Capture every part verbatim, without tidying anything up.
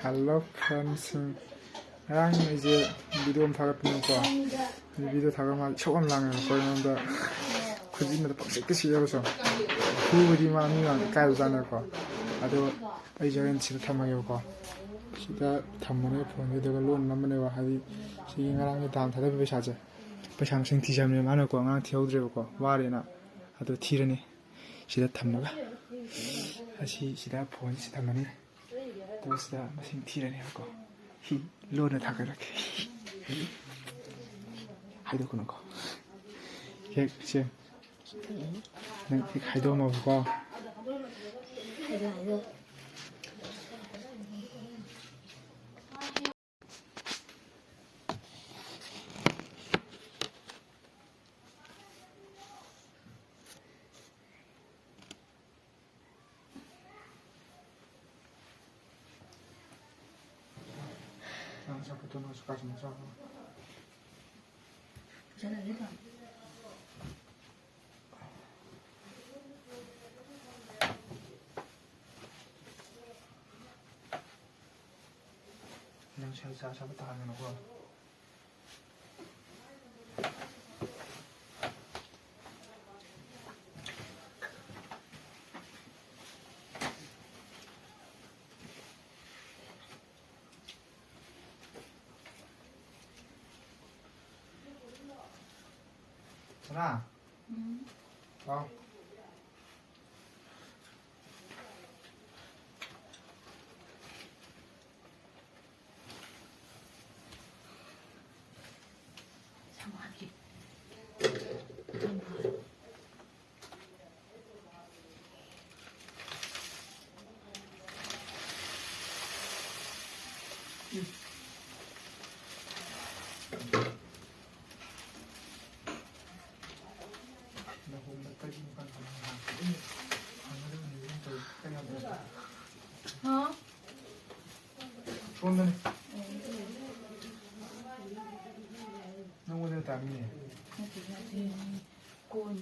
Hello friendsꯁꯤꯡ, ꯉꯔꯥꯡ ꯑꯩꯁꯦ video ꯑꯃ ꯊꯥꯒꯠꯄꯅꯦꯕꯀꯣ꯫ ꯑꯗꯨ video ꯊꯥꯒꯠ ꯃꯥ ꯏꯁꯧ ꯌꯥꯝ ꯂꯥꯡꯉꯦꯕꯀꯣ ꯑꯩꯉꯣꯟꯗ꯫ ꯈꯨꯖꯤꯟꯅꯗ ꯄꯪꯆꯤꯛꯇ ꯁꯤꯛꯑꯦꯕꯁꯨ꯫ ꯐꯨꯕꯗꯤ ꯃꯥ ꯃꯤ ꯃꯌꯥꯝ ꯏꯀꯥꯏꯕꯖꯥꯠꯅꯦꯕꯀꯣ꯫ ꯑꯗꯣ ꯑꯩꯁꯦ ꯍꯣꯔꯦꯟ ꯁꯤꯗ ꯊꯝꯃꯒꯦꯕꯀꯣ꯫ ꯁꯤꯗ ꯊꯝꯃꯅꯦ phoneꯁꯦ, ꯑꯗꯨꯒ ꯂꯣꯟꯅ ꯅꯝꯃꯅꯦꯕ꯫ ꯍꯥꯏꯗꯤ ꯁꯤꯒꯤ ꯉꯔꯥꯡꯒꯤ ꯗꯥꯝ ꯊꯥꯗꯕ ꯄꯩꯁꯥꯁꯦ, ꯄꯩꯁꯥ ꯃꯁꯤꯡ ꯊꯤꯖꯕꯅꯦ ꯃꯥꯅꯀꯣ꯫ ꯉꯔꯥꯡ ꯊꯤꯍꯧꯗ꯭ꯔꯦꯕꯀꯣ, ꯋꯥꯔꯦꯅ꯫ ꯑꯗꯣ ꯊꯤꯔꯅꯤ ꯁꯤꯗ ꯊꯝꯃꯒ꯫ ꯑꯁꯤ ꯁꯤꯗ phoneꯁꯤ ꯊꯝꯃꯅꯤ꯫ ꯑꯗꯨꯒ ꯁꯤꯗ ꯃꯁꯤꯡ ꯊꯤꯔꯅꯦꯕꯀꯣ꯫ ꯍꯤ, ꯂꯣꯟꯅ ꯊꯥꯒꯠꯂꯛꯀꯦ꯫ ꯍꯥꯏꯗꯣꯛꯀꯅꯨꯀꯣ꯫ ꯍꯦꯛ ꯁꯦ, ꯅꯪ ꯍꯦꯛ ꯍꯥꯏꯗꯣꯛꯑꯝꯃꯕꯀꯣ꯫ ꯅꯪ ꯁꯦꯜ ꯆꯥ ꯆꯥꯕ ꯇꯥꯗꯅꯀꯣ꯫ ꯁꯅꯥ꯫ ꯎꯝ꯫ ꯂꯥꯎ꯫ ꯍꯥ? ꯁꯣꯝꯗꯅꯦ꯫ ꯅꯪꯉꯣꯟꯗ ꯇꯥꯃꯤꯅꯦ꯫ ꯀꯣꯟ꯫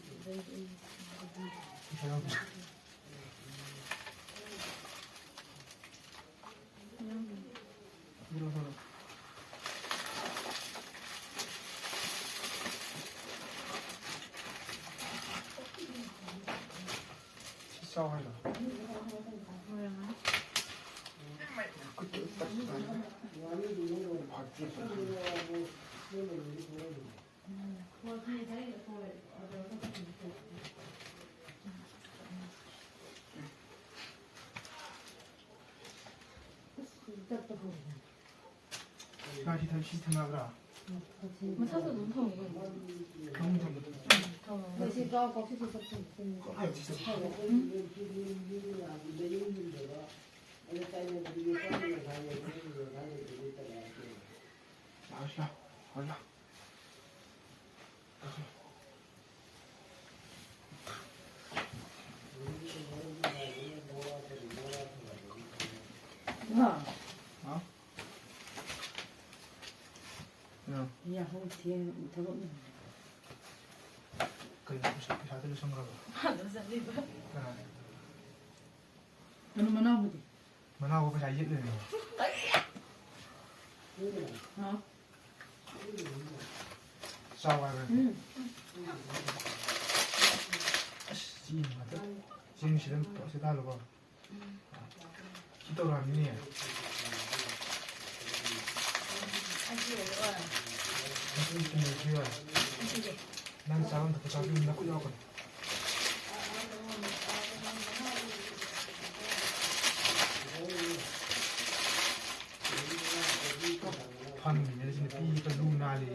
ꯆꯥꯎ ꯍꯥꯏꯔꯣ? ꯉꯥꯏꯈꯤ, ꯊꯝ-, ꯁꯤ ꯊꯝꯃꯛꯑꯕ꯭ꯔꯥ? ꯃꯊꯛꯇ ꯑꯗꯨꯝ ꯊꯝꯃꯨ ꯀꯩꯅꯣ꯫ ꯊꯝꯃꯨ, ꯊꯝꯃꯨ, ꯊꯝꯃꯨ꯫ ꯊꯝꯃꯣ꯫ ꯉꯁꯤ ꯀꯥꯎ ꯀꯥꯎ ꯁꯤ ꯆꯠ-, ꯆꯠ-, ꯆꯠ-, ꯀꯥꯏ ꯆꯠ-, ꯆꯠ-, ꯂꯥꯛꯑꯣ, ꯂꯥꯛꯑꯣ, ꯂꯥꯛꯑꯣ꯫ ꯏꯃꯥ꯫ ꯍꯥ? ꯀꯩꯅꯣ? ꯌꯥꯍꯧ ꯊꯦꯡ ꯊꯕꯛ ꯅꯪ꯫ ꯀꯩꯅꯣ, ꯄꯩꯁꯥ, ꯄꯩꯁꯥꯗꯤ ꯂꯣꯏꯁꯟꯈ꯭ꯔꯕꯣ? ꯑꯥꯗ ꯆꯠꯂꯤꯕ꯫ ꯀꯅꯥꯅ? ꯀꯩꯅꯣ, ꯃꯅꯥꯎꯕꯨꯗꯤ? ꯃꯅꯥꯎꯕꯨ ꯄꯩꯁꯥ ꯌꯦꯠꯂꯤꯅꯦ꯫ ꯍꯥ? ꯆꯥꯎ ꯍꯥꯏꯕ꯭ꯔꯥ? ꯎꯝ꯫ ꯑꯁ, ꯆꯦꯡ ꯉꯥꯛꯇ꯫ ꯆꯦꯡ ꯁꯤꯗ, ꯁꯤꯗ ꯍꯥꯜꯂꯨꯀꯣ꯫ ꯁꯤ ꯇꯧꯔꯛꯑꯃꯤꯅꯦ꯫ ꯅꯪ ꯆꯥꯐꯝ ꯊꯣꯛꯄ ꯆꯥꯕꯤꯌꯨ, ꯅꯈꯨꯠ ꯌꯥꯎꯔꯛꯀꯅꯨ꯫ ꯐꯝꯃꯤꯅꯦ ꯁꯤ ꯅꯨꯄꯤ ꯑꯃ ꯂꯨ ꯅꯥꯜꯂꯤ꯫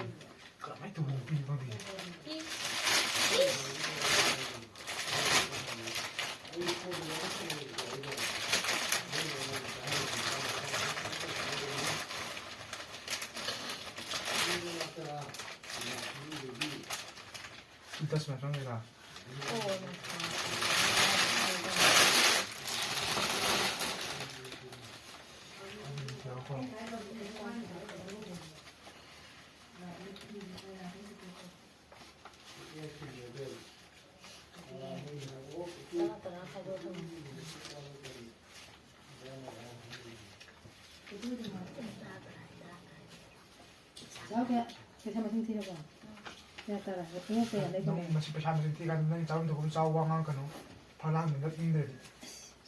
ꯀꯔꯝꯍꯥꯏꯅ ꯇꯧꯕ ꯅꯨꯄꯤꯅꯣ ꯈꯪꯗꯦ꯫ E touch ꯃꯊꯪꯒꯤꯗ꯫ ꯇꯔꯥ ꯇꯔꯥ ꯈꯥꯏꯗꯣꯛꯑ ꯊꯝꯃꯣ꯫ ꯆꯥꯎ ꯀꯌꯥ? ꯄꯩꯁꯥ ꯃꯁꯤꯡ ꯊꯤꯔꯕꯣ? ꯀꯌꯥ ꯇꯥꯔꯦ? ꯄꯨꯡ ꯀꯌꯥ ꯅꯪ ꯂꯩꯗꯣꯏꯅꯣ? ꯃꯁꯤ ꯄꯩꯁꯥ ꯃꯁꯤꯡ ꯊꯤꯀꯥꯟꯗ ꯅꯪ ꯆꯥꯐꯝ ꯊꯣꯛꯐꯝ ꯆꯥꯎ, ꯋꯥ ꯉꯥꯡꯉꯛꯀꯅꯨ꯫ ꯐꯂꯥꯡꯗꯨ ꯅꯞꯅꯤꯡꯗ꯭ꯔꯗꯤ꯫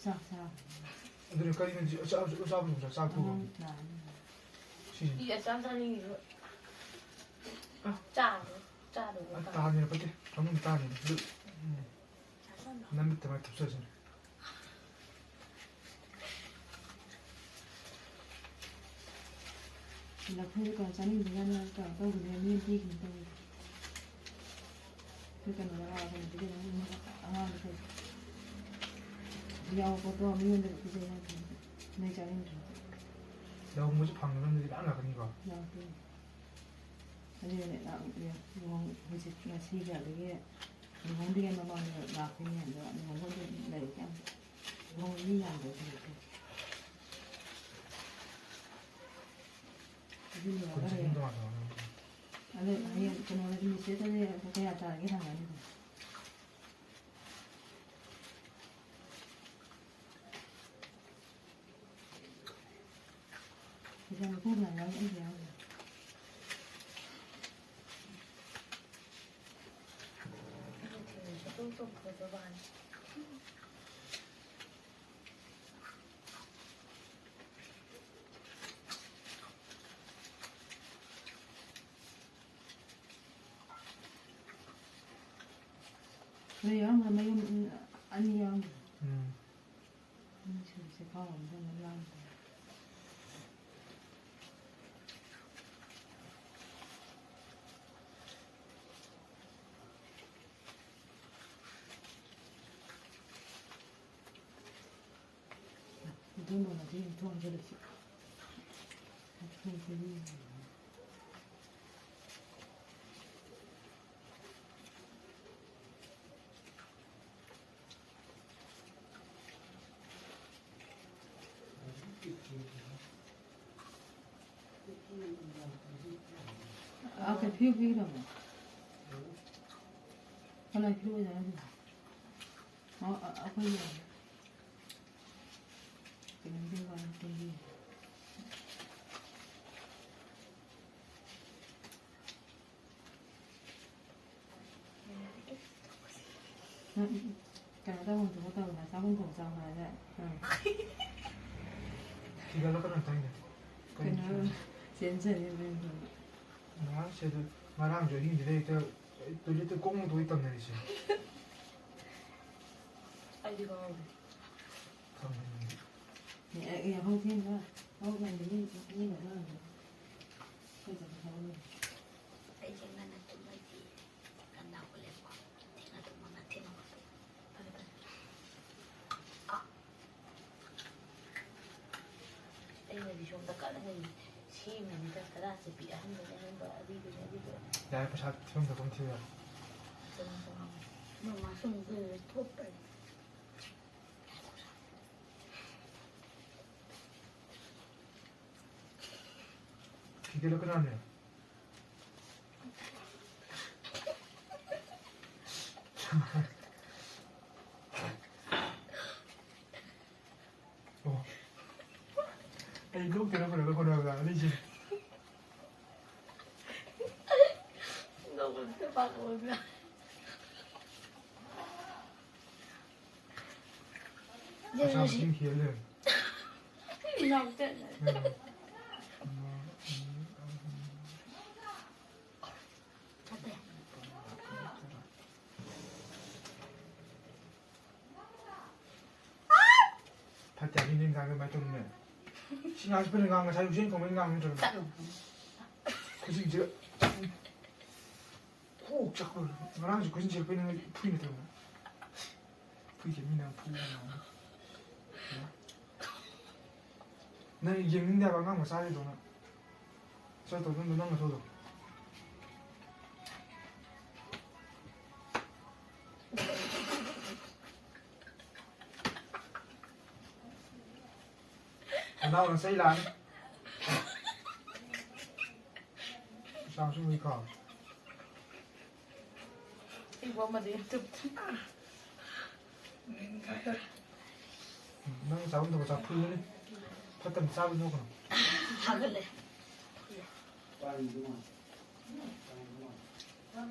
ꯆꯥꯛ ꯆꯥꯕ꯫ ꯑꯗꯨꯅ ꯀꯔꯤꯅꯣ ꯍꯧꯖꯤꯛ ꯑꯆꯥꯕꯁꯨ, ꯑꯆꯥꯕꯁꯨ ꯆꯥꯛ ꯊꯣꯡꯉꯝꯃꯤ꯫ ꯑꯉꯥꯡ ꯅꯥꯕꯅꯤꯅ꯫ ꯁꯤꯁꯦ꯫ ꯏ ꯑꯆꯥꯝ ꯆꯥꯅꯤꯡꯉꯤꯕ꯫ ꯑ꯫ ꯆꯥꯔꯣ꯫ ꯆꯥꯔꯣ꯫ ꯑ, ꯇꯥꯅꯤꯅ ꯐꯠꯇꯦ꯫ ꯐꯃꯨꯡꯗ ꯇꯥꯅꯤꯅ꯫ ꯑꯗꯨ, ꯎꯝ꯫ ꯆꯥꯁꯜꯂꯣ꯫ ꯅꯃꯤꯠꯇ ꯃꯥꯏ ꯊꯨꯞꯆꯁꯅꯤ꯫ ꯂꯐꯨꯗꯣ ꯀꯌꯥ ꯆꯥꯅꯤꯡꯗꯦ ꯀꯥꯏꯅ ꯀꯩꯅꯣ ꯇꯧꯈꯤꯕꯅꯦ, ꯃꯤ ꯄꯤꯈꯤꯅ ꯇꯧꯈꯤꯕꯅꯦ꯫ ꯑꯩꯈꯣꯏ ꯀꯩꯅꯣꯗ ꯂꯥꯛꯑꯒ ꯀꯩꯅꯣꯗꯒꯤ ꯑꯗꯨꯝ ꯑꯉꯥꯡꯗ ꯀꯩ ꯌꯥꯎꯕ ꯄꯣꯠꯇꯣ ꯃꯤꯉꯣꯟꯗ ꯄꯤꯖꯩ ꯍꯥꯏꯕꯅꯤ꯫ ꯅꯣꯏ ꯆꯥꯅꯤꯡꯗ꯭ꯔꯣ? ꯂꯧꯍꯣꯡꯕꯁꯨ ꯐꯪꯗꯕꯅꯤꯅ ꯏꯔꯥꯡ ꯂꯥꯛꯀꯅꯤꯀꯣ? ꯂꯥꯛꯇꯣꯏꯅꯤ꯫ ꯑꯗꯨꯒꯅꯦ, ꯂꯥꯛ-, ꯂꯨꯍꯣꯡ-, ꯍꯧꯖꯤꯛ ꯉꯁꯤꯒꯤ ꯑꯗꯒꯤ ꯂꯨꯍꯣꯡꯗ꯭ꯔꯤꯉꯩ ꯃꯃꯥꯡꯗ ꯂꯥꯛꯇꯣꯏꯅꯦ꯫ ꯑꯗꯣ ꯂꯨꯍꯣꯡꯕ ꯑꯗꯨꯝ ꯂꯩꯔꯦ ꯀꯌꯥꯝ ꯂꯨꯍꯣꯡꯕ ꯃꯤ ꯌꯥꯝꯗ꯭ꯔꯦ ꯍꯧꯖꯤꯛꯇꯤ꯫ ꯑꯗꯨ ꯂꯣꯏꯔꯒ ꯍꯌꯦꯡ, ꯑꯗꯨ ꯍꯌꯦꯡ ꯀꯩꯅꯣꯗꯗꯤ, ꯃꯦꯁꯦꯖꯇꯗꯤ ꯀꯌꯥ ꯇꯥꯔꯒꯦ ꯍꯪꯉꯛꯑꯅꯤ ꯑꯗꯨꯝ꯫ ꯄꯩꯁꯥ ꯃꯈꯣꯡ ꯀꯌꯥ ꯌꯥꯎꯔꯤ? ꯑꯩꯒꯤ ꯌꯥꯎꯗꯦ꯫ ꯅꯣꯏ ꯌꯥꯎꯔꯝꯕ ꯃꯌꯨꯝ ꯑꯅꯤ ꯌꯥꯎꯔꯝꯕꯗꯣ꯫ ꯎꯝ꯫ ꯑꯅꯤ ꯁꯨꯕꯁꯦ ꯈꯥꯎ ꯑꯃꯗ ꯑꯃꯨꯛ ꯂꯥꯛꯑꯝꯗꯦ꯫ ꯑꯗꯨꯝꯕꯅꯗꯤ ꯌꯨꯝꯊꯣꯡ ꯍꯥꯟꯖꯤꯜꯂꯁꯤ꯫ ꯑꯥ, ꯀꯩ ꯐꯤꯌꯨ ꯄꯤꯈ꯭ꯔꯕꯣ? ꯀꯅꯥꯏ ꯐꯤꯌꯨ ꯑꯣꯏꯖꯥꯠꯅꯣ ꯑꯗꯨꯕꯣ? ꯑꯣ, ꯑ-, ꯑꯩꯈꯣꯏꯒꯤ ꯀꯩꯅꯣꯒꯤ ꯋꯥ ꯅꯠꯇꯦ꯫ ꯎꯝ, ꯎꯝ, ꯎꯝ꯫ ꯀꯩꯅꯣ ꯇꯧꯐꯝ ꯊꯣꯛꯄ ꯇꯧꯔꯒ ꯆꯥꯐꯝ ꯊꯣꯛꯄ ꯆꯥꯎ ꯍꯥꯏꯔꯒ, ꯑꯥ꯫ ꯊꯤꯒꯠꯂꯛꯀꯅꯨ ꯑꯝꯇꯪꯗꯤ꯫ ꯀꯩꯅꯣ ꯀꯩꯅꯣ? ꯆꯦꯟꯖꯅꯤ ꯅꯪ꯫ ꯉꯔꯥꯡ ꯁꯤꯗ, ꯉꯔꯥꯡꯁꯨ ꯑꯍꯤꯡꯁꯤꯗ ꯍꯦꯛꯇ ꯇꯣꯏꯂꯦꯠꯇ ꯀꯣꯛ ꯃꯣꯠꯇꯣꯏ ꯇꯝꯅꯔꯤꯁꯦ꯫ ꯑꯩꯗꯤ ꯈꯪꯍꯧꯗꯦ꯫ ꯈꯪꯗꯦ ꯅꯪꯗꯤ꯫ ꯑꯦ, ꯑꯦ, ꯌꯥꯍꯧ ꯊꯦꯡꯕ, ꯌꯥꯍꯧ ꯉꯟꯕ ꯃꯤ, ꯃꯤ ꯂꯣꯏꯅ ꯉꯟꯕ꯫ ꯑꯩꯈꯣꯏ ꯆꯠꯄ ꯊꯕꯛ ꯂꯣꯏꯔꯦ꯫ ꯑꯩꯁꯦ ꯉꯟꯅ ꯇꯨꯝꯃꯗꯤ ꯉꯟꯅ ꯍꯧꯒꯠꯂꯦꯀꯣ꯫ ꯊꯦꯡꯅ ꯇꯨꯝꯃꯒ ꯊꯦꯡꯅ ꯍꯧꯒꯠꯄ꯫ ꯐꯔꯦ, ꯐꯔꯦ꯫ ꯑꯥ꯫ ꯑꯩꯅꯗꯤ ꯁꯣꯝꯗ ꯀꯟꯅ ꯁꯦꯝꯃꯤꯅꯤꯗ, ꯇꯔꯥ ꯆꯠꯄꯤ ꯑꯍꯟꯕꯅꯦ, ꯑꯍꯟꯕ ꯑꯔꯤꯕꯅꯦ, ꯑꯔꯤꯕ꯫ ꯌꯥꯔꯦ, ꯄꯩꯁꯥ ꯊꯤꯐꯝ ꯊꯣꯛꯐꯝ ꯊꯤꯔꯣ꯫ ꯆꯠꯂꯣ, ꯆꯠꯂꯣ꯫ ꯃꯃꯥ ꯁꯣꯝꯗ ꯊꯣꯛꯄꯅꯤ꯫ ꯊꯤꯒꯠꯂꯛꯀꯅꯨ ꯍꯥꯏꯕꯅꯦ꯫ ꯑꯣ꯫ ꯑꯩ ꯅꯣꯛꯇꯅ ꯐꯅꯕ ꯍꯣꯠꯅꯕꯗ ꯑꯅꯤꯁꯦ꯫ ꯅꯣꯛꯄꯁꯤꯗ ꯄꯥꯈꯠꯂꯕ꯭ꯔꯥ? ꯄꯩꯁꯥ ꯃꯁꯤꯡ ꯊꯤꯔ ꯂꯩꯔꯝꯃꯦ꯫ ꯏꯅꯥꯎ ꯆꯠꯂꯦ꯫ ꯎꯝ, ꯎꯝ, ꯎꯝ꯫ ꯐꯠꯇꯦ ꯍꯥꯏꯕꯅꯤ ꯅꯪ ꯀꯃꯥꯏꯅ ꯇꯧꯅꯤ? ꯁꯤ ꯉꯥꯡꯁꯤ ꯐꯖꯅ ꯉꯥꯡ, ꯉꯁꯥꯏ ꯍꯨꯏꯁꯦꯟ ꯈꯣꯡꯕꯩ ꯉꯥꯡ ꯅꯠꯇ꯭ꯔꯣ? ꯆꯠꯂꯣ꯫ ꯈꯨꯖꯤꯟꯁꯤꯒ ꯀꯣꯛ ꯆꯥꯛꯄ꯫ ꯉꯔꯥꯡꯁꯨ ꯈꯨꯖꯤꯟ ꯁꯤꯔꯛꯄꯩ ꯅꯪ ꯐꯨꯏ ꯅꯠꯇ꯭ꯔꯣ? ꯐꯨꯏꯁꯦ ꯃꯤꯅ ꯐꯨꯕ ꯉꯥꯡ꯫ ꯅꯪ ꯌꯦꯡꯅꯤꯡꯗꯦ ꯍꯥꯏꯕ ꯑꯉꯥꯡ ꯃꯆꯥꯁꯤꯡꯗꯣ ꯅꯪ꯫ ꯁ꯭ꯋꯥꯏ ꯇꯧꯗꯣꯏꯗꯣ ꯅꯪ ꯅꯊꯧꯗꯣ꯫ ꯅꯅꯥꯎꯅ ꯆꯩ ꯂꯥꯛꯑꯅꯤ꯫ ꯏꯆꯥꯁꯨ ꯃꯩ ꯀꯥꯎꯔꯦ꯫ ꯏꯕꯣ ꯑꯃꯗꯤ ꯌꯥꯝ ꯆꯨꯞ-, ꯅꯪ ꯆꯥꯐꯝ ꯊꯣꯛꯄ ꯆꯥ ꯐꯨꯜꯂꯅꯤ꯫ ꯐꯠꯇꯕ ꯆꯥꯕ ꯅꯣꯛꯀꯅꯨ꯫ ꯊꯥꯒꯠꯂꯦ꯫ ꯄꯥꯏꯔꯤꯗꯨ ꯃꯥ꯫ ꯄꯥꯏꯔꯤꯗꯨ ꯃꯥ꯫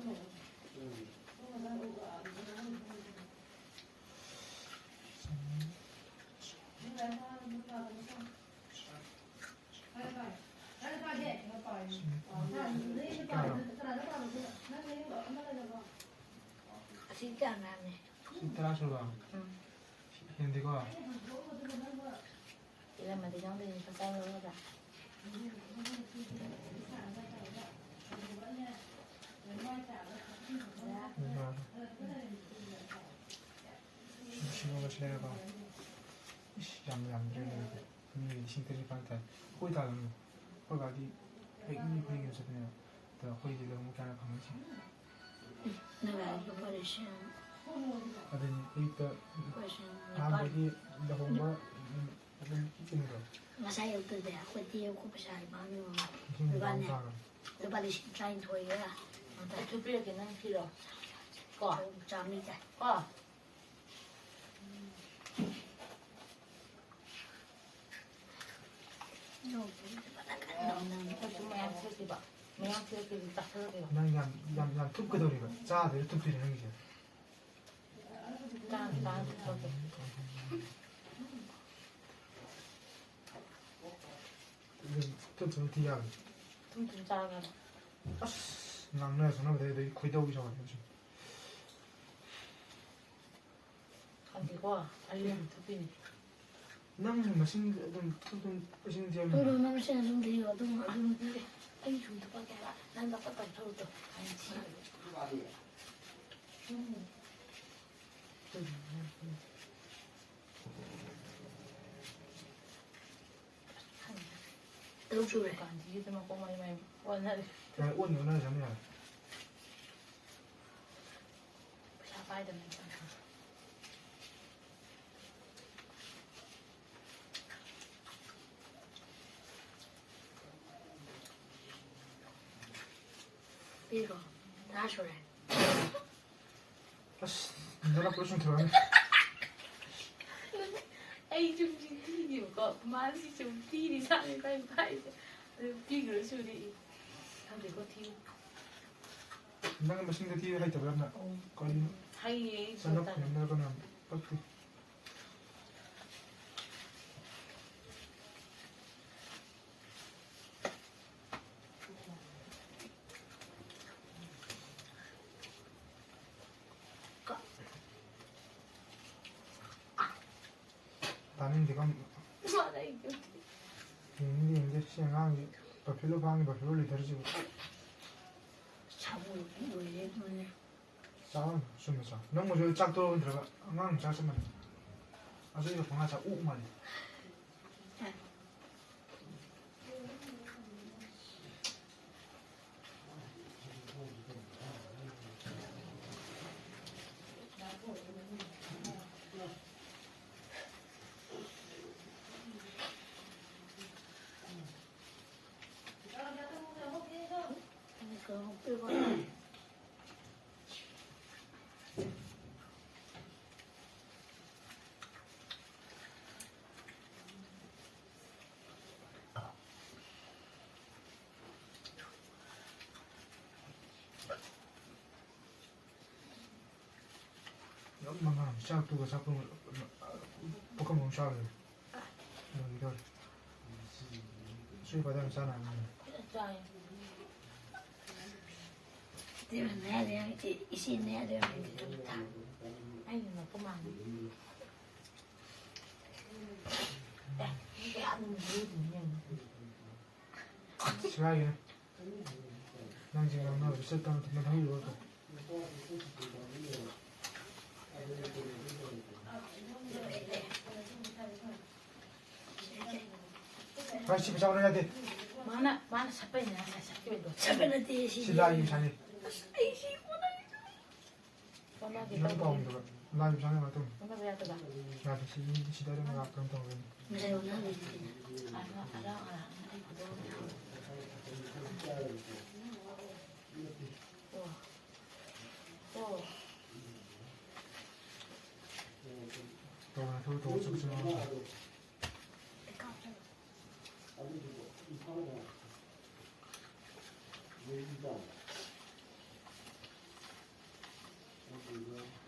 ꯎꯝ꯫ ꯑꯁꯤ ꯀꯌꯥ ꯃꯌꯥꯝꯅꯦ? ꯁꯤ ꯇꯔꯥ ꯁꯨꯔꯕ? ꯎꯝ꯫ ꯁꯤ ꯍꯦꯟꯗꯦꯀꯣ? ꯏꯔꯝꯃꯗꯤ ꯈꯪꯗꯦ, ꯂꯨꯄꯥ ꯆꯥꯝꯃ ꯂꯧꯔꯒ꯫ ꯂꯤꯁꯤꯡ ꯑꯃ ꯁꯤꯅꯦꯀꯣ꯫ ꯏꯁ, ꯌꯥꯝ ꯌꯥꯝꯗ꯭ꯔꯦ ꯑꯗꯨꯗꯤ꯫ ꯃꯤ ꯂꯤꯁꯤꯡ ꯇꯔꯦꯠ ꯅꯤꯄꯥꯟ ꯇꯥꯏ꯫ ꯑꯩꯈꯣꯏ ꯇꯥꯗꯕꯅꯤ꯫ ꯑꯩꯈꯣꯏ ꯕꯥꯗꯤ ꯍꯦꯛ ꯃꯤ ꯈꯨꯗꯤꯡꯒꯤ ꯆꯠꯄꯅꯦꯕ꯫ ꯑꯗꯣ ꯑꯩꯈꯣꯏꯗꯤ ꯂꯨꯍꯣꯡꯕ ꯀꯌꯥ ꯐꯪꯉꯣꯏꯁꯦ? ꯅꯪ ꯍꯥꯏꯗꯤ ꯂꯨꯄꯥ ꯂꯤꯁꯤꯡ ꯑꯗꯨꯅꯤ ꯑꯌꯨꯛꯇ ꯂꯨꯄꯥ ꯂꯤꯁꯤꯡ ꯅꯤꯄꯥꯟ꯫ ꯑꯍꯥꯟꯕꯒꯤ ꯂꯨꯍꯣꯡꯕ, ꯎꯝ, ꯑꯗꯨꯝ ꯆꯤꯡꯕ꯭ꯔꯣ? ꯉꯁꯥꯏ ꯑꯌꯨꯛꯇꯗꯤ ꯑꯩꯈꯣꯏꯗꯤ ꯑꯩꯈꯣꯏ ꯄꯩꯁꯥ ꯏꯕꯥꯅꯤ ꯂꯤꯁꯤꯡ ꯅꯤꯄꯥꯟ ꯂꯨꯄꯥꯅꯦ꯫ ꯇꯥꯔꯕ? ꯂꯨꯄꯥ ꯂꯤꯁꯤꯡ ꯇꯔꯥꯅꯤꯊꯣꯏꯒ ꯑꯩꯁꯨ ꯄꯤꯔꯛꯀꯦ, ꯅꯪ ꯄꯤꯔꯣ꯫ ꯀꯣ? ꯆꯥꯝꯃꯔꯤ ꯇꯥꯏ꯫ ꯀꯣ? ꯅꯪ ꯌꯥꯝ, ꯌꯥꯝ, ꯌꯥꯝ ꯊꯨꯞꯀꯗꯧꯔꯤꯕ꯫ ꯆꯥꯗꯣꯏꯔ ꯊꯨꯞꯇꯣꯏꯔ ꯅꯪꯒꯤꯁꯦ? ꯆꯥ, ꯆꯥ, ꯊꯨꯞꯄꯗꯣ꯫ ꯑꯗꯨꯝ ꯊꯨꯞ ꯊꯨꯞ ꯊꯤ ꯌꯥꯕꯅꯤ꯫ ꯊꯨꯝ ꯊꯨꯝ ꯆꯥꯒ꯭ꯔꯕ? ꯑꯁ, ꯉꯥꯡꯅ ꯁꯥꯟꯅꯕꯗꯩ ꯑꯗꯩ ꯈꯣꯏꯗꯧ ꯁꯥꯎꯒꯠꯂꯦ ꯍꯧꯖꯤꯛ꯫ ꯈꯪꯗꯦꯀꯣ, ꯑꯩ ꯌꯥꯝ ꯊꯨꯞꯄꯤꯅꯦ꯫ ꯅꯪ ꯃꯁꯤꯡ ꯑꯗꯨꯝ ꯊꯨꯞ ꯊꯨꯞ ꯃꯁꯤꯡ ꯊꯤꯌꯨꯅꯦ꯫ ꯊꯨꯞ ꯊꯨꯞ ꯅꯪ ꯃꯁꯤꯡ ꯑꯗꯨꯝ ꯊꯤꯌꯨ, ꯑꯗꯨꯝ, ꯑꯗꯨꯝ ꯊꯤꯌꯨ꯫ ꯑꯩ ꯁꯨꯝ ꯊꯨꯞꯄꯛꯀꯦ ꯍꯥꯏꯕ, ꯅꯪ ꯇꯞ ꯇꯞ ꯇꯧ ꯊꯧꯔꯛꯇꯣ꯫ ꯑꯩ ꯊꯤꯌꯨ꯫ ꯎꯝ꯫ ꯇꯔꯨꯛ ꯁꯨꯔꯦ꯫ ꯀꯥꯟꯖꯤꯒꯤꯗ ꯃꯀꯣꯛ ꯃꯔꯤ ꯃꯔꯤ ꯑꯣꯟꯅꯔꯦ꯫ ꯌꯥꯔꯦ, ꯑꯣꯟꯅ ꯑꯣꯟꯅꯔꯁꯅꯨ ꯌꯥꯔꯦ꯫ ꯄꯩꯁꯥ ꯄꯥꯏꯗꯕꯅꯤ꯫ ꯄꯤꯔꯣ꯫ ꯇꯔꯥ ꯁꯨꯔꯦ꯫ ꯑꯁ, ꯅꯅꯥꯛ ꯄꯨꯂꯞ ꯆꯨꯝꯊꯣꯔꯛꯑꯅꯤ꯫ ꯑꯩ ꯆꯨꯝ ꯆꯨꯝ ꯊꯤꯔꯤꯕꯀꯣ, ꯃꯥꯁꯤ ꯆꯨꯝ ꯊꯤꯔꯤ ꯁꯥꯔꯦ ꯏꯕꯥꯅꯤ ꯐꯥꯏꯁꯦ꯫ ꯑꯗꯨ ꯄꯤꯈ꯭ꯔꯣ ꯁꯨꯔꯦ꯫ ꯈꯪꯗꯦꯀꯣ, ꯊꯤꯌꯨ꯫ ꯅꯪ ꯃꯁꯤꯡꯗ ꯊꯤꯕ ꯍꯩꯇꯕ꯭ꯔꯥ ꯅꯪ? ꯑꯣ꯫ ꯀꯔꯤꯅꯣ? ꯍꯩꯌꯦ, ꯑꯩ ꯆꯅꯞ ꯁꯨꯝ ꯇꯝꯃꯦ꯫ ꯈꯣꯝꯅꯔꯒ ꯅꯪ ꯄꯛꯇꯦ꯫ ꯁꯤ ꯑꯉꯥꯡꯁꯤ ꯕꯐꯦꯂꯣ ꯐꯥꯝꯒꯤ ꯕꯐꯦꯂꯣ ꯂꯤꯗꯔꯁꯤꯕꯨ꯫ ꯁꯥꯃꯨ ꯂꯣꯏꯔꯦ ꯑꯗꯨꯅꯦ꯫ ꯆꯥꯎ, ꯆꯨꯝꯅ ꯆꯥꯎ꯫ ꯅꯪꯕꯨꯁꯨ ꯆꯥꯛ ꯇꯣꯛꯑꯕ ꯅꯠꯇ꯭ꯔꯒ ꯑꯉꯥꯡ ꯆꯥꯛ ꯆꯞ ꯃꯥꯟꯅꯩ꯫ ꯑꯆꯣꯏꯕ ꯄꯪꯆꯥ ꯆꯥ ꯑꯣꯛ ꯃꯥꯜꯂꯤ꯫ ꯌꯥꯝ ꯃꯉꯥ ꯆꯥꯛꯇꯨꯒ ꯆꯥꯛꯇꯨꯒ ꯄꯨꯈꯝ ꯑꯃ ꯆꯥꯕꯗꯣ꯫ ꯑꯗꯨꯒꯤ ꯇꯧꯔꯦ꯫ ꯁꯨꯏ ꯐꯖꯅ ꯆꯥꯅꯕꯅꯤ꯫ ꯆꯥꯏ꯫ ꯏꯆꯦꯅ ꯃꯌꯥꯗ ꯌꯥꯝ ꯏꯆꯦ, ꯏꯆꯦ ꯃꯌꯥꯗ ꯌꯥꯝ ꯏꯆꯦ ꯊꯝꯃꯦ꯫ ꯑꯩꯅ ꯅꯣꯛꯄ ꯃꯥꯟꯕ꯫ ꯑꯦ, ꯃꯤ ꯀꯌꯥ ꯑꯗꯨꯝ ꯂꯩꯔꯤꯗꯨꯅꯤ ꯌꯦꯡꯉꯨ꯫ ꯁꯤꯂꯥꯏꯒꯤ ꯅꯪꯁꯦ ꯉꯥꯡꯅꯕ ꯆꯠꯇꯅ ꯇꯨꯃꯤꯟ ꯍꯧꯔꯤꯕ꯫ ꯚꯥꯏ, ꯁꯤ ꯄꯩꯁꯥ ꯑꯣꯟꯅ ꯌꯥꯗꯦ꯫ ꯃꯥꯅ, ꯃꯥꯅ ꯁꯠꯄꯩꯅꯦ ꯉꯁꯥꯏ ꯁꯠꯈꯤꯕꯗꯣ꯫ ꯁꯠꯄ ꯅꯠꯇꯦ, ꯁꯤ ꯁꯤ ꯂꯥꯏꯒꯤ ꯄꯩꯁꯥꯅꯤ꯫ ꯑꯁ, ꯑꯩ ꯁꯤ ꯑꯣꯟꯅꯔꯦ꯫ ꯑꯣꯟꯅꯒꯦ ꯅꯪ ꯇꯧꯕꯅꯦ꯫ ꯄꯥꯎꯗꯨꯒ ꯂꯥꯏꯒꯤ ꯄꯩꯁꯥꯅꯤ ꯀꯃꯥꯏꯅ ꯇꯧꯅꯤ? ꯑꯣꯟꯅꯕ ꯌꯥꯗꯕ? ꯌꯥꯗꯦ, ꯁꯤ, ꯁꯤꯗ ꯑꯗꯨꯝ ꯂꯥꯛꯄ ꯑꯗꯨꯝ ꯇꯧꯒꯅꯤ꯫ ꯉꯁꯥꯏ ꯑꯣꯟꯅꯔꯦ꯫ ꯑꯉꯥꯡ, ꯑꯉꯥꯡ, ꯑꯉꯥꯡ ꯑꯩ ꯐꯣꯇꯣ ꯑꯃ ꯊꯥꯔꯛꯑꯣ꯫ ꯑꯣ꯫ ꯑꯣ꯫ ꯇꯧꯔꯣ, ꯇꯧꯔꯣ, ꯇꯧꯔꯣ, ꯆꯠꯂꯣ, ꯆꯠꯂꯣ꯫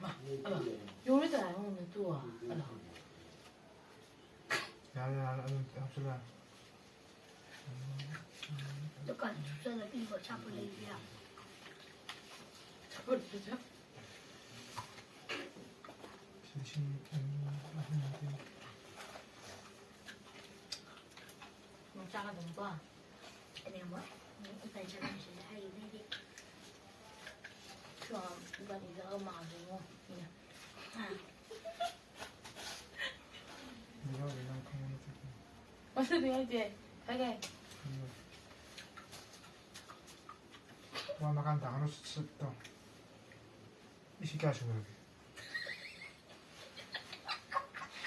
ꯃꯥ, ꯑꯃ, ꯌꯧꯔꯦ ꯇꯥꯔꯦ, ꯑꯃꯨꯛ ꯅꯠꯇꯨ, ꯑꯂꯣ꯫ ꯌꯥꯔꯦ, ꯌꯥꯔꯦ, ꯑꯗꯨꯝ ꯍꯥꯞꯆꯤꯜꯂꯣ, ꯌꯥꯔꯦ꯫ ꯗꯨꯀꯥꯟ ꯆꯠꯂ ꯄꯤꯕ ꯑꯆꯥꯄꯣꯠ ꯂꯩꯕ ꯌꯥꯕ꯫ ꯑꯆꯥꯄꯣꯠ ꯄꯤꯖ- ꯂꯤꯁꯤꯡ ꯑꯅꯤ, ꯑꯍꯨꯝ ꯅꯠꯇꯦ꯫ ꯆꯥꯒꯗꯕꯀꯣ꯫ ꯑꯗꯩ ꯑꯃꯨꯛ ꯏꯄꯥ ꯏꯆꯥ ꯃꯌꯥꯝꯁꯤꯗ ꯍꯥꯏꯔꯤꯕꯅꯤꯗꯤ꯫ ꯁꯣꯝ ꯏꯕꯥꯅꯤꯗ ꯃꯥꯜꯂꯦꯉꯣ꯫ ꯃꯤꯅ꯫ ꯍꯥ? ꯌꯥꯎꯗꯦ, ꯅꯪ ꯈꯪꯕ ꯅꯠꯇꯦ꯫ ꯃꯁꯛꯇꯤ ꯍꯥꯏꯗꯦ꯫ ꯍꯥꯏꯒꯦ꯫ ꯈꯪꯉꯦ꯫ ꯋꯥ ꯃꯈꯥ ꯇꯥꯒꯅꯨ, ꯁꯠ ꯁꯠ ꯇꯧ꯫ ꯏꯁꯤ ꯀꯌꯥ ꯁꯨꯈ꯭ꯔꯒꯦ?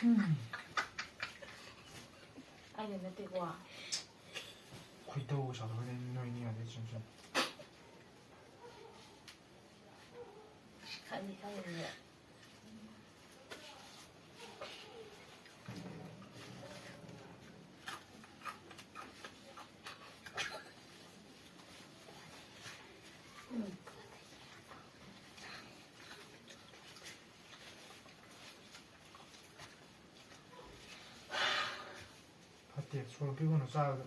ꯎꯝ꯫ ꯑꯩꯅ ꯅꯠꯇꯦꯀꯣ꯫ ꯈꯣꯏꯗꯧ ꯁꯥꯎꯔꯛꯀꯅꯤ ꯅꯣꯏꯅꯤ ꯑꯗꯩ ꯁꯨꯝ ꯁꯨꯝ꯫ ꯈꯪꯗꯤ ꯈꯪꯉꯤꯅꯦ꯫ ꯎꯝ꯫ ꯐꯠꯇꯦ, ꯁꯣꯔ ꯄꯤꯒꯅꯨ ꯆꯥꯕꯗ꯫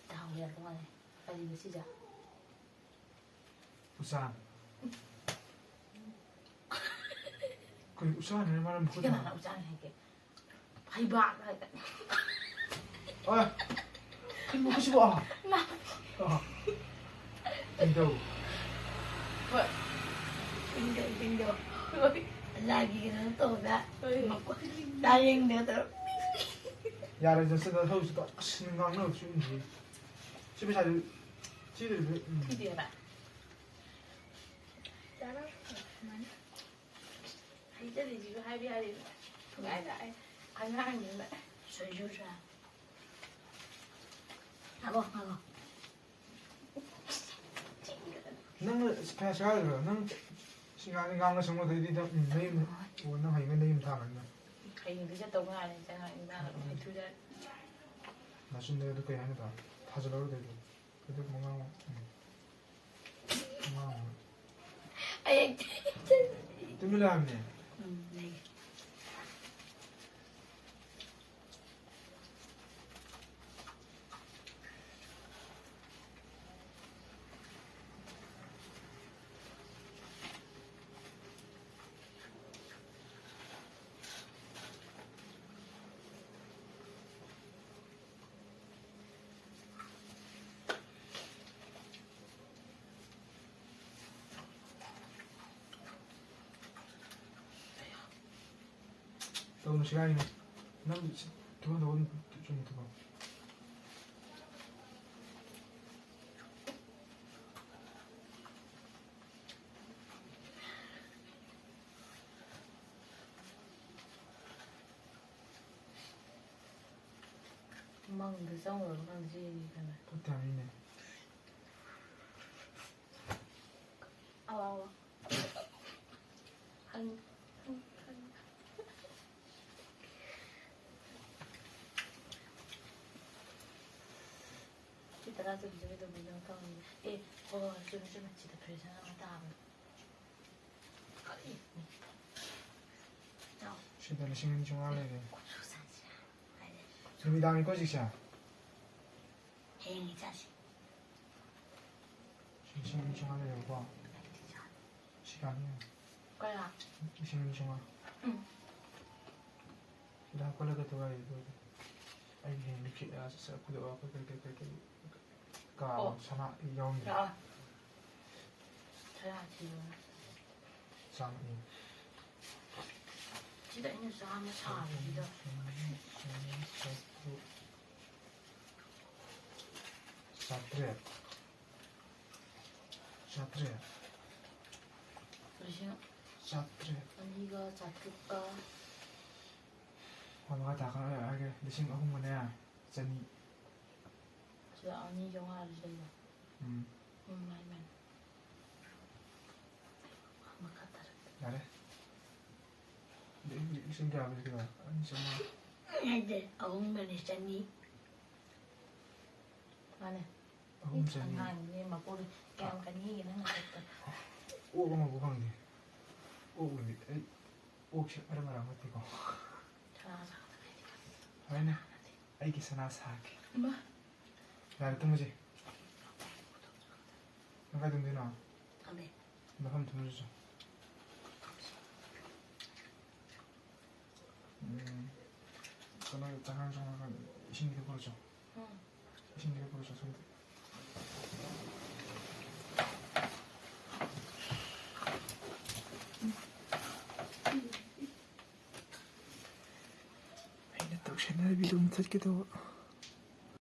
ꯗꯥꯎ ꯌꯥꯗꯧ ꯃꯥꯜꯂꯦ꯫ ꯀꯔꯤꯅꯣ ꯁꯤꯁꯦ? ꯎꯆꯥꯟ꯫ ꯀꯩ ꯎꯆꯥꯟ ꯍꯥꯏꯅ ꯃꯥꯅ ꯁꯤ ꯃꯈꯨꯠ ꯀꯅꯥꯅ ꯊꯥꯡꯒꯠ-, ꯎꯆꯥꯟ ꯍꯥꯏꯒꯦ? ꯐꯩꯕꯥꯛ ꯍꯥꯏꯗ꯫ ꯑꯣꯏ! ꯀꯩꯅꯣ ꯁꯤꯕꯣ? ꯅꯥ-, ꯑꯥ꯫ ꯇꯤꯡꯊꯧ꯫ ꯍꯣꯏ꯫ ꯇꯤꯡꯊꯧ, ꯇꯤꯡꯊꯧ꯫ ꯍꯣꯏ꯫ ꯂꯥꯏꯒꯤ ꯀꯩꯅꯣ ꯇꯧꯕꯗ ꯍꯣꯏ꯫ ꯃꯀꯣꯛ ꯂꯥꯏꯌꯦꯡꯗ ꯇꯧꯔ꯫ ꯌꯥꯔꯦ, ꯆꯠꯁꯤꯗ ꯊꯧꯁꯤꯗ꯫ ꯑꯁ, ꯉꯥꯡꯅꯕꯁꯨ ꯎꯟꯗ꯭ꯔꯤ꯫ ꯁꯤ ꯄꯩꯁꯥꯗꯨ ꯊꯤꯗ꯭ꯔꯤꯕ, ꯎꯝ꯫ ꯊꯤꯗꯦꯕ꯫ ꯇꯔꯥ ꯁꯨꯃꯥꯏꯅ꯫ ꯍꯩꯖꯗꯦ ꯁꯤꯁꯨ ꯍꯥꯏꯕ ꯌꯥꯗꯦ꯫ ꯄꯨꯡꯍꯥꯏꯗ ꯍꯥꯏ꯫ ꯑꯉꯥꯡꯅꯤꯅ꯫ ꯁꯣꯏꯖꯨ ꯆꯥ꯫ ꯉꯥꯏꯈꯣ, ꯉꯥꯏꯈꯣ꯫ ꯅꯪꯅ ꯀꯌꯥ ꯆꯥꯔꯤꯕ? ꯅꯪ ꯁꯤ ꯉꯥꯡ-, ꯉꯥꯡꯅ ꯁꯪꯕꯗꯩꯗꯤ ꯅꯪ, ꯎꯝ, ꯅꯌꯨꯝ, ꯑꯣ, ꯅꯪ ꯍꯌꯦꯡ ꯅꯌꯨꯝ ꯊꯥꯈ꯭ꯔꯅꯤ ꯅꯪ꯫ ꯍꯌꯦꯡꯗꯤ ꯆꯠꯇꯧ ꯉꯥꯏꯔꯦ, ꯆꯪꯉꯛꯑꯦ, ꯏꯟꯖꯥꯡ ꯎꯝ꯫ ꯍꯩꯊꯨꯗ꯫ ꯅꯆꯤꯟꯗ ꯑꯗꯨ ꯀꯩ ꯍꯥꯏꯅꯣ ꯇꯥ? ꯊꯥꯖꯜꯍꯧꯔꯣ ꯑꯗꯩꯗꯤ꯫ ꯑꯗꯨꯒꯨꯝꯕ ꯉꯥꯡꯉꯣ꯫ ꯎꯝ꯫ ꯉꯥꯡꯉꯣ꯫ ꯑꯩ ꯇꯨꯃꯤꯟ ꯂꯩꯌꯨꯅꯦ꯫ ꯎꯝ, ꯂꯩ꯫ ꯇꯧꯒꯅꯨ, ꯁꯤꯒꯥꯏꯒꯤꯅꯤ꯫ ꯅꯪ ꯁꯤ ꯊꯨꯒꯥꯏ, ꯊꯨꯒꯥꯏ, ꯆꯨꯝꯅ ꯊꯨꯒꯥꯏ꯫ ꯃꯪꯗ ꯆꯪꯉꯨꯔꯕ ꯈꯪꯗꯦ, ꯁꯤ ꯀꯩꯅꯣ꯫ ꯐꯠꯇꯕꯅꯤꯅꯦ꯫ ꯑꯋꯥ, ꯑꯋꯥ꯫ ꯈꯪ-, ꯈꯪ-, ꯈꯪ-, ꯁꯤ ꯇꯔꯥ ꯆꯨꯝ ꯆꯨꯝ ꯆꯨꯝ ꯆꯨꯝ ꯇꯧꯅꯤ꯫ ꯑꯦ, ꯍꯣꯏ, ꯍꯣꯏ, ꯆꯨꯝꯃꯤ, ꯆꯨꯝꯃꯤ꯫ ꯁꯤꯗ ꯐ꯭ꯔꯤꯖ ꯑꯃ ꯇꯥꯕꯅꯤ꯫ ꯀꯔꯤ? ꯆꯥꯎ꯫ ꯁꯤꯗ ꯂꯤꯁꯤꯡ ꯑꯅꯤ ꯆꯥꯝꯃꯉꯥ ꯂꯩꯔꯦ꯫ ꯀꯨꯞꯁꯨ ꯆꯥꯁꯤꯔꯥ? ꯍꯥꯏꯗꯤ ꯅꯨꯃꯤꯗꯥꯡꯅꯤꯀꯣ ꯍꯧꯖꯤꯛꯁꯦ? ꯍꯌꯦꯡ ꯆꯥꯁꯤ꯫ ꯂꯤꯁꯤꯡ ꯑꯅꯤ ꯆꯥꯝꯃꯉꯥ ꯂꯩꯔꯦꯕꯀꯣ꯫ ꯁꯤ ꯀꯌꯥꯅꯣ ꯌꯦꯡꯉꯣ꯫ ꯀꯌꯥ? ꯂꯤꯁꯤꯡ ꯑꯅꯤ ꯆꯥꯝꯃꯉꯥ꯫ ꯎꯝ꯫ ꯁꯤꯗ ꯍꯥꯞꯀꯠꯂꯒ ꯊꯨꯒꯥꯏꯔꯦ ꯑꯗꯨꯒ꯫ ꯑꯩꯒꯤ ꯍꯌꯦꯡ ꯂꯤꯈꯤꯠ, ꯑ, ꯁ-, ꯁ-, ꯈꯨꯗꯣ-, ꯑ, ꯀꯩ-, ꯀꯩ-, ꯀꯩ-, ꯀꯩ-, ꯀꯥ-, ꯑꯣ꯫ ꯁꯅꯥ ꯌꯥꯎꯔꯝꯗ꯭ꯔꯦ꯫ ꯂꯥꯛꯑꯣ꯫ ꯁꯅꯥ ꯊꯤꯔꯣ꯫ ꯆꯥꯝꯃ꯫ ꯁꯤꯗ ꯑꯩꯅ ꯆꯥꯝꯃ ꯁꯥꯕꯁꯤꯗ꯫ ꯆꯥꯇ꯭ꯔꯨꯛ꯫ ꯆꯥꯇ꯭ꯔꯦꯠ꯫ ꯆꯥꯇ꯭ꯔꯦꯠ꯫ ꯂꯤꯁꯤꯡ ꯆꯥꯇ꯭ꯔꯦꯠ꯫ ꯑꯅꯤꯒ ꯆꯥꯇ꯭ꯔꯨꯛꯀ꯫ ꯍꯣꯏ, ꯃꯈꯥ ꯇꯥꯈ꯭ꯔ ꯍꯥꯏꯔꯒꯦ꯫ ꯂꯤꯁꯤꯡ ꯑꯍꯨꯝꯒꯅꯦ ꯆꯅꯤ꯫ ꯁꯤꯗ ꯑꯅꯤ ꯆꯥꯝꯃꯉꯥ ꯂꯩꯕ꯫ ꯎꯝ꯫ ꯎꯝ, ꯃꯥꯅꯤ, ꯃꯥꯅꯤ꯫ ꯃꯈꯥ ꯇꯥꯔꯛꯀꯦ꯫ ꯌꯥꯔꯦ꯫ ꯂꯤꯁꯤꯡ ꯀꯌꯥ ꯍꯥꯏꯕ ꯁꯤꯗ? ꯑꯅꯤ ꯆꯥꯝꯃꯉꯥ꯫ ꯅꯠꯇꯦ, ꯑꯍꯨꯝꯒꯅꯦ ꯆꯅꯤ꯫ ꯃꯥꯅꯦ꯫ ꯑꯍꯨꯝ ꯆꯅꯤ꯫ ꯑꯉꯥꯡꯅꯦ, ꯃꯀꯣꯛ ꯀꯌꯥꯝ ꯀꯟꯈꯤꯒꯦ ꯅꯪ ꯅꯀꯣꯛꯇ? ꯑꯣꯛ ꯑꯃꯕꯨ ꯐꯪꯗꯦ꯫ ꯑꯣꯛ ꯑꯣꯏꯔꯗꯤ ꯑꯩ ꯑꯣꯛꯁꯦ ꯑꯔꯪ ꯑꯔꯪ ꯅꯠꯇꯦꯀꯣ꯫ ꯁꯅꯥ ꯁꯥꯕꯗ ꯀꯩꯗꯤ ꯈꯪꯗꯦ꯫ ꯍꯣꯔꯦꯟꯅꯦ, ꯑꯩꯒꯤ ꯁꯅꯥ ꯁꯥꯒꯦ꯫ ꯏꯃꯥ꯫ ꯌꯥꯔꯦ, ꯇꯨꯝꯃꯁꯦ꯫ ꯅꯪ ꯀꯥꯏ ꯇꯨꯝꯗꯣꯏꯅꯣ? ꯈꯪꯗꯦ꯫ ꯃꯐꯝ ꯇꯨꯝꯃꯁꯤ ꯆꯣ꯫ ꯎꯝ, ꯀꯩꯅꯣ, ꯆꯉꯥꯡ, ꯆꯉꯥꯡ, ꯏꯁꯤꯡ ꯈꯤꯇ ꯄꯨꯔꯛꯆꯣ꯫ ꯎꯝ꯫ ꯏꯁꯤꯡ ꯈꯤꯇ ꯄꯨꯔꯛꯆꯣ, ꯁꯣꯝꯗ꯫ ꯆꯠꯀꯦ ꯇꯧꯕ꯫